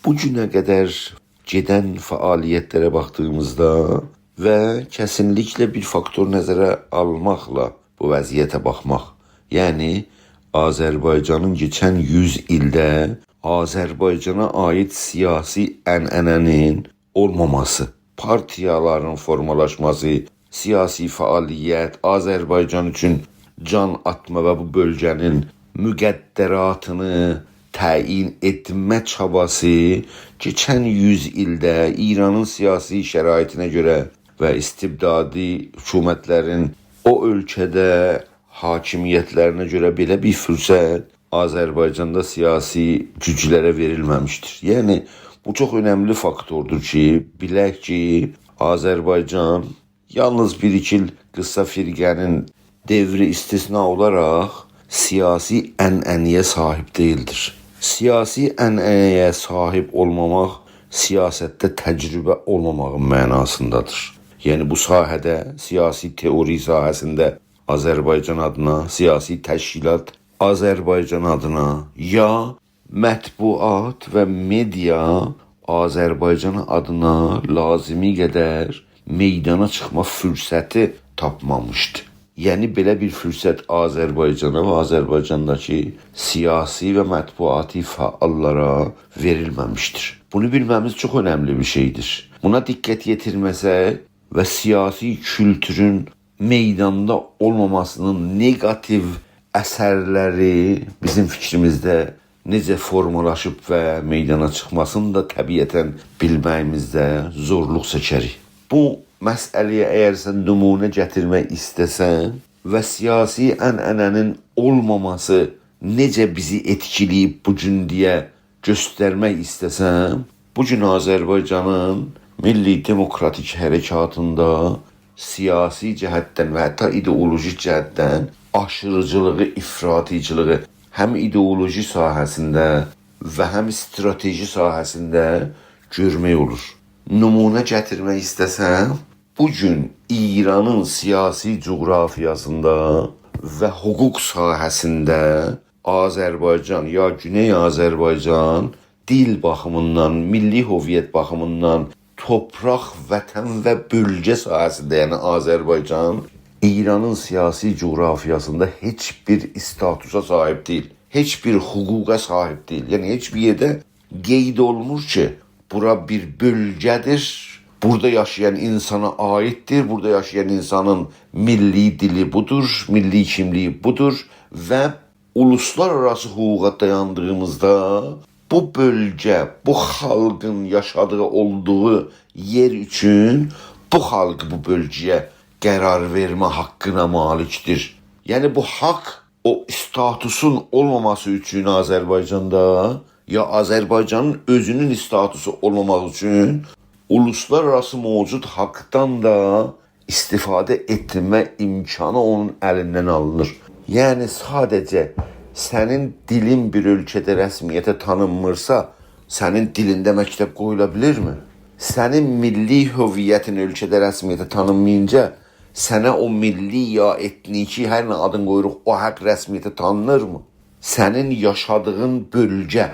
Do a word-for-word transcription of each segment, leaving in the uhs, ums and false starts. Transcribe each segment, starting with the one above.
بو گونه قدر گئدن فعالیت‌لره باخدیغیمیزدا و کسینلیکله بیر فاکتور نظره آلماقلا بو وضعیته باخماق. یعنی، آذربایجانین کئچن یوز ایلده آذربایجانا عایید سیاسی عنعنه‌نین اولماماسی، پارتیالارین فورمالاشماسی، سیاسی فعالیت، آذربایجان اوچون جان آتما و بو بؤلگه‌نین مقدراتینی تعیین ائتمه چاباسی کئچن یوز ایلده ایرانین سیاسی شرایطینه گؤره و استبدادی حکومت‌لرین او اؤلکه‌ده حاکمیت‌لرینه گؤره بئله بیر فرصت آذربایجاندا سیاسی گوجلره وئریلمه‌میشدیر. یعنی، بو چوخ اؤنملی فاکتوردور کی، بیلک کی، آذربایجان یالنیز بیر-ایکی ایل قیسا فرقه‌نین دؤورو استثنا اولاراق سیاسی عنعنه‌یه صاحیب دئییلدیر. سیاسی عنعنه‌یه صاحیب اولماماق سیاستده تجربه اولماماغین معناسیندادیر. یعنی، بو ساحه‌ده، سیاسی تئوری ساحه‌سینده آذربایجان آدینا، سیاسی تشکیلات آذربایجان آدینا، یا مطبوعات و مئدیا آذربایجان آدینا لازیمی قدر میدانا چیخما فرصتی تاپمامیشدی. یعنی، بئله بیر فرصت آذربایجانا و آذربایجانداکی سیاسی و مطبوعاتی فعال‌لارا وئریلمه‌میشدیر. بونو بیلمه‌میز چوخ اؤنملی بیر شئیدیر. بونا دقت یئتیرمه‌سک و سیاسی کولتورون میداندا اولماماسینین نگاتیو اثرلری بیزیم فیکریمیزده نئجه فورمالاشیب و میدانا چیخماسینی دا طبیعتاً بیلمه‌ییمیزده زورلوق چکریک. بو مسئله‌یه اگر سن نمونه گتیرمک ایسته‌سن و سیاسی عنعنه‌نین اولماماسی نئجه بیزی ائتکیله‌ییب بو گون دئیه گؤسترمک ایسته‌سم، بو گون آذربایجانین میللی دموکراتیک حرکاتیندا سیاسی جهتدن و حتی ایدئولوژیک جهتدن آشیریجیلیغی، افراطیجیلیغی هم ایدئولوژی ساحه‌سینده و هم استراتژی ساحه‌سینده گؤرمک اولور. نمونه گتیرمک ایسته‌سم، بو گون ایرانین سیاسی جغرافیاسیندا و حقوق ساحه‌سینده آذربایجان یا گونئی آذربایجان دیل باخیمیندان، میللی هویت باخیمیندان، توپراق، وطن و بؤلگه ساحه‌سینده، یعنی آذربایجان ایرانین سیاسی جغرافیاسیندا هئچ بیر استاتوسا صاحیب دئییل، هئچ بیر حقوقا صاحیب دئییل. یعنی هئچ بیر یئرده قید اولونمور کی، بورا بیر بؤلگه‌دیر، بورادا یاشایان اینسانا عاییددیر، بورادا یاشایان اینسانین میللی دیلی بودور، میللی کیملیگی بودور و اولوسلارآراسی حقوقا دایاندیغیمیزدا بو بؤلگه، بو خالقین یاشادیغی، اولدوغو یئر اوچون بو خالق بو بؤلگه‌یه قرار وئرمه حاققینا مالیکدیر. یعنی بو حاق او استاتوسون اولماماسی اوچون آذربایجاندا، یا آذربایجانین اؤزونون استاتوسو اولماماق اوچون اولوسلارآراسی موجود حاقدان دا استفاده ائتمه امکانی اونون الیندن آلینیر. یعنی ساده‌جه سنین دیلین بیر اؤلکه‌ده رسمیته تانینمیرسا، سنین دیلینده مکتب قویولا بیلیرمی؟ سنین میللی هویتین اؤلکه‌ده رسمیته تانینمایینجا، سنه او میللی یا ائتنیکی، هر نه آدین قویوروق، او حاق رسمیته تانینیرمی؟ سنین یاشادیغین بؤلگه،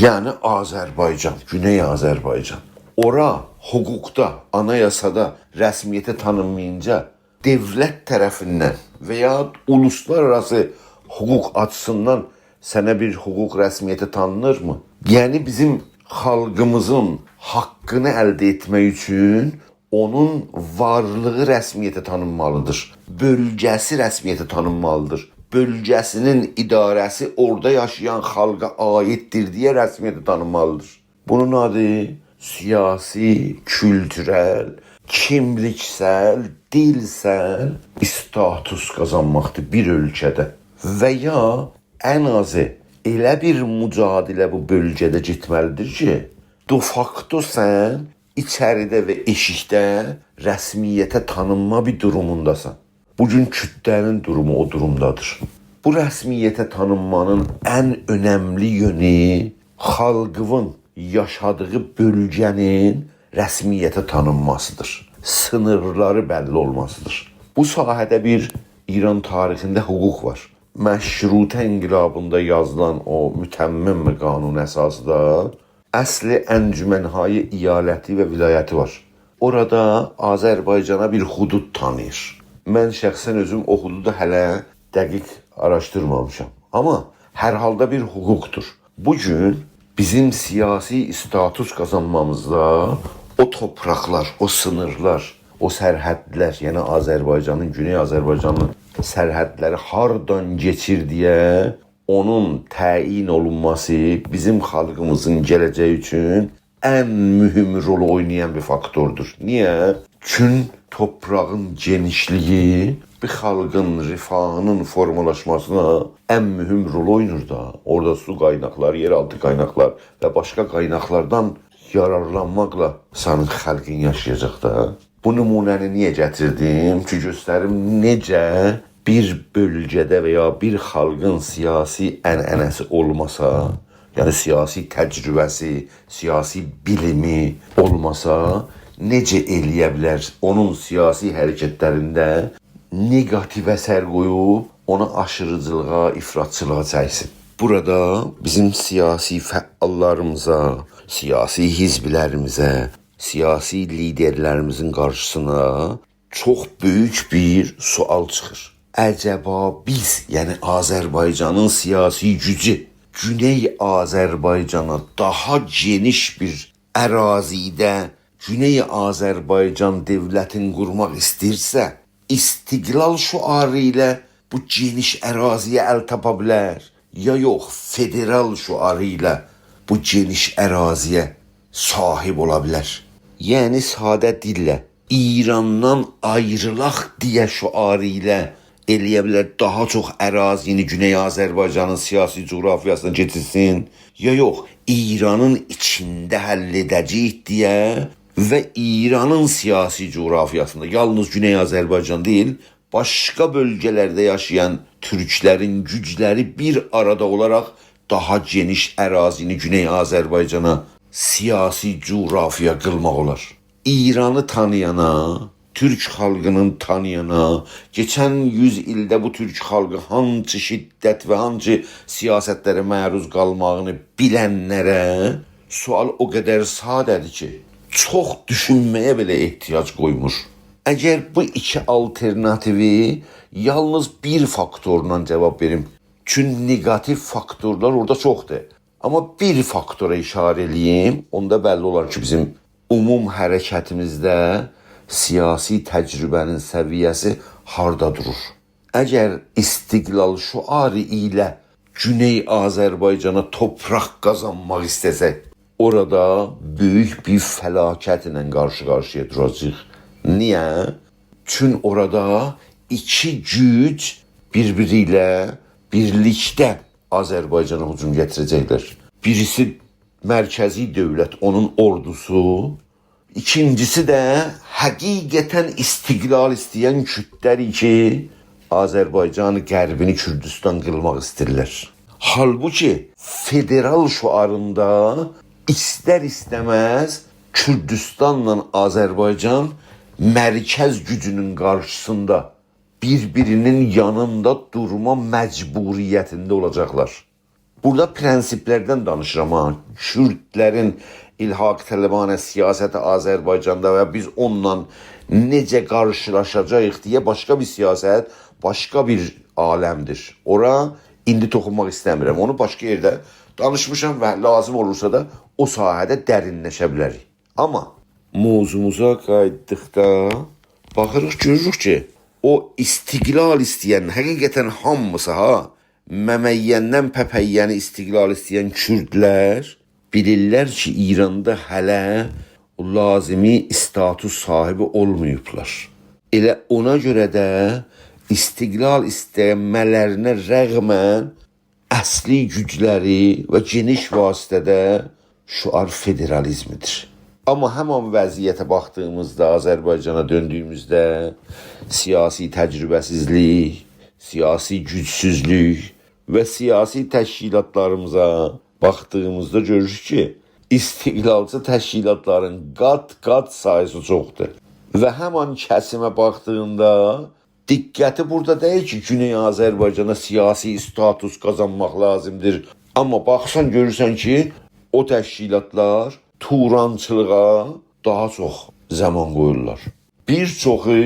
یعنی آذربایجان، گونئی آذربایجان، اورا حقوقدا، آنایاسادا رسمیته تانینمایینجا، دؤولت طرفیندن و یا اولوسلارآراسی حقوق آچیسیندان سنه بیر حقوق رسمیته تانینیرمی؟ یعنی بیزیم خالقیمیزین حاققینی الده ائتمک اوچون اونون وارلیغی رسمیته تانینمالیدیر. بؤلگه‌سی رسمیته تانینمالیدیر. بؤلگه‌سینین اداره‌سی اورادا یاشایان خالقا عاییددیر دئیه رسمیته تانینمالیدیر. بونون آدی سیاسی، کولتورل، کیملیکسل، دیلسل استاتوس قازانماقدیر بیر اؤلکه‌ده. و یا ان آزی ائله بیر مجادله بو بؤلگه‌ده گئتمه‌لیدیر کی، دفاکتو سن ایچریده و ائشیکده رسمیته تانینما بیر دورومونداسان. بو گون کوردلرین دورومو او دورومدادیر. بو رسمیته تانینمانین ان اؤنملی یؤنو خالقین یاشادیغی بؤلگه‌نین رسمیته تانینماسیدیر. سینیرلاری بللی اولماسیدیر. بو ساحه‌ده بیر ایران تاریخینده حقوق وار. مشروطه انقلابیندا یازیلان او متمم قانون اساسی‌دا اصل انجمن‌های ایالتی و ولایتی وار. اورادا آذربایجانا بیر حدود تانیییر. من شخصاً اؤزوم او حدودو هله دقیق آراشدیرمامیشام. آمما هر حالدا بیر حقوقدور. بو گون بیزیم سیاسی استاتوس قازانمامیزدا او توپراقلار، او سینیرلار، او سرحدلر، یعنی آذربایجانین، گونئی آذربایجانین سرحدلری هاردان کئچیر دئیه اونون تعیین اولونماسی بیزیم خالقیمیزین گله‌جه‌یی اوچون ان مهم رولو اوینایان بیر فاکتوردور. نییه؟ چون توپراغین گئنیشلیگی بیر خالقین رفاهینین فورمالاشماسینا ان مهم رولو اوینور دا. اورادا سو قایناقلاری، یئرآلتی قایناقلار و باشقا قایناقلاردان یارارلانماقلا سنین خالقین یاشایاجاق دا. بو نمونه‌نی نییه گتیردیم؟ کی، گؤستریم نئجه بیر بؤلگه‌ده و یا بیر خالقین سیاسی عنعنه‌سی اولماسا، یعنی سیاسی تجربه‌سی، سیاسی بیلیمی اولماسا، نئجه ائلیه بیلر اونون سیاسی حرکتلرینده نگاتیو اثر قویوب اونو آشیریجیلیغا، افراطچیلیغا چکسین. بورادا بیزیم سیاسی فعاللاریمیزا، سیاسی حزبلریمیزه، سیاسی لیدرلریمیزین قارشیسینا چوخ بؤیوک بیر سؤال چیخیر. عجبا بیز، یعنی آذربایجانین سیاسی گوجو گونئی آذربایجانا داها گئنیش بیر اراضیده گونئی آذربایجان دؤولتین قورماق ایسته‌ییرسه، استقلال شعاری ایله بو گئنیش اراضی‌یه ال تاپا بیلر، یا یوخ، فدرال شعاری ایله بو گئنیش اراضی‌یه صاحیب اولا بیلر؟ یعنی، ساده دیلله، «ایراندان آیریلاق» دئیه شعاری ایله ائلیه بیلر داها چوخ اراضینی گونئی آذربایجانین سیاسی جغرافیاسینا کئچیرسین، یا یوخ، «ایرانین ایچینده حل ائده‌جه‌ییک» دئیه و ایرانین سیاسی جغرافیاسیندا، یالنیز گونئی آذربایجان دئییل، باشقا بؤلگه‌لرده یاشایان تورکلرین گوجلری بیر آرادا اولاراق داها گئنیش اراضینی گونئی آذربایجانا سیاسی جغرافیا قیلماق اولار. ایرانی تانییانا، تورک خالقینین تانییانا، کئچن یوز ایلده بو تورک خالقی هانسی شدت و هانسی سیاستلره معروض قالماغینی بیلنلره سؤال او قدر ساده‌دیر کی، چوخ دوشونمه‌یه بئله احتیاج قویمور. اگر بو ایکی آلترناتیوی یالنیز بیر فاکتورلا جواب وئریم، چون نگاتیو فاکتورلار اورادا چوخدور. آمما بیر فاکتورا ایشاره ائله‌ییم، اوندا بللی اولار کی، بیزیم عموم حرکتیمیزده سیاسی تجربه‌نین سویه‌سی هاردا دورور. اگر استقلال شعاری ایله گونئی آذربایجانا توپراق قازانماق ایسته‌سک، اورادا بؤیوک بیر فلاکتله قارشی-قارشییا دوراجاغیق. نییه؟ چون اورادا ایکی گوج بیر-بیری ایله بیرلیکده آذربایجانا هجوم گتیره‌جکلر. بیریسی مرکزی دؤولت، اونون اوردوسو، ایکینجیسی ده حقیقتاً استقلال ایسته‌ین کوردلر کی، آذربایجان غربینی کوردوستان قیلماق ایسته‌ییرلر. حالبوکی فدرال شعاریندا ایستر-ایسته‌مز کوردوستانلا آذربایجان مرکز گوجونون قارشیسیندا بیر-بیرینین یانیندا دورما مجبوریتینده اولاجاقلار. بورادا پرنسیپلردن دانیشیرام ها. کوردلرین الحاق‌طلبانه سیاستی آذربایجاندا و بیز اونونلا نئجه قارشیلاشاجاغیق دئیه باشقا بیر سیاست، باشقا بیر عالمدیر. اورا ایندی توخونماق ایسته‌میرم. اونو باشقا یئرده دانیشمیشام و لازیم اولورسا دا او ساحه‌ده درینلشه بیلریک. آمما موضوعوموزا قاییتدیقدا باخیریق، گؤروروک کی، او استقلال ایسته‌ین، حقیقتاً هامیسی ها، ممه‌یه‌ندن پپه‌یه‌نی استقلال ایسته‌ین کوردلر بیلیرلر کی، ایراندا هله او لازیمی استاتوس صاحیبی اولماییبلار. ائله اونا گؤره ده استقلال ایسته‌مه‌لرینه رغماً اصلی گوجلری و گئنیش وسعتده شعار فدرالیزمدیر. آمما همان وضعیته باخدیغیمیزدا، آذربایجانا دؤندویوموزده سیاسی تجربه‌سیزلیک، سیاسی گوجسوزلوک و سیاسی تشکیلاتلاریمیزا باخدیغیمیزدا گؤروروک کی، استقلالچی تشکیلاتلارین قات-قات ساییسی چوخدور. و همان کسیمه باخدیغیندا دقتی بورادا دئییل کی، گونئی آذربایجانا سیاسی استاتوس قازانماق لازیمدیر. آمما باخسان گؤرورسن کی، او تشکیلاتلار تورانچیلیغا داها چوخ زامان قویورلار. بیر چوخو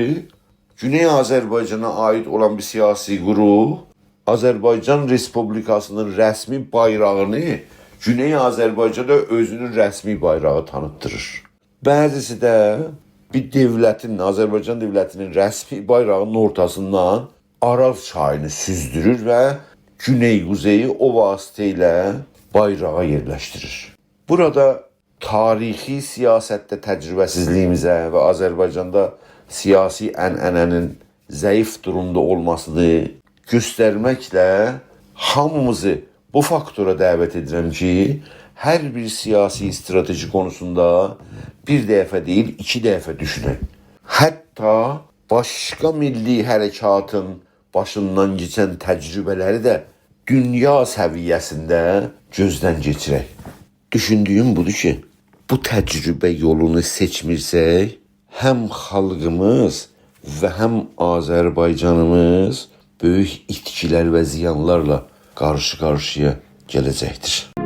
گونئی آذربایجانا عایید اولان بیر سیاسی قروپ آذربایجان رئسپوبلیکاسی‌نین رسمی بایراغینی گونئی آذربایجاندا اؤزونون رسمی بایراغی تانیتدیریر. بعضیسی ده بیر دؤولتین، آذربایجان دؤولتی‌نین رسمی بایراغی‌نین اورتاسیندان آرال چایینی سوزدورور و گونئی-قوزئیی او واسطه ایله بایراغا یئرلشدیریر. بورادا تاریخی سیاستده تجربه‌سیزلیییمیزه و آذربایجاندا سیاسی عنعنه‌نین ضعیف دورومدا اولماسینی گؤسترمکله هامیمیزی بو فاکتورا دعوت ائدیرم کی، هر بیر سیاسی استراتژی قونوسوندا بیر دفعه دئییل، ایکی دفعه دوشونک. حتی باشقا میللی حرکاتین باشیندان کئچن تجربه‌لری ده دونیا سویه‌سینده گؤزدن کئچیرک. دوشوندویوم بودور کی، بو تجربه یولونو سئچمیرسک، هم خالقیمیز و هم آذربایجانیمیز بؤیوک ایتکیلر و زیانلارلا قارشی-قارشییا گله‌جکدیر.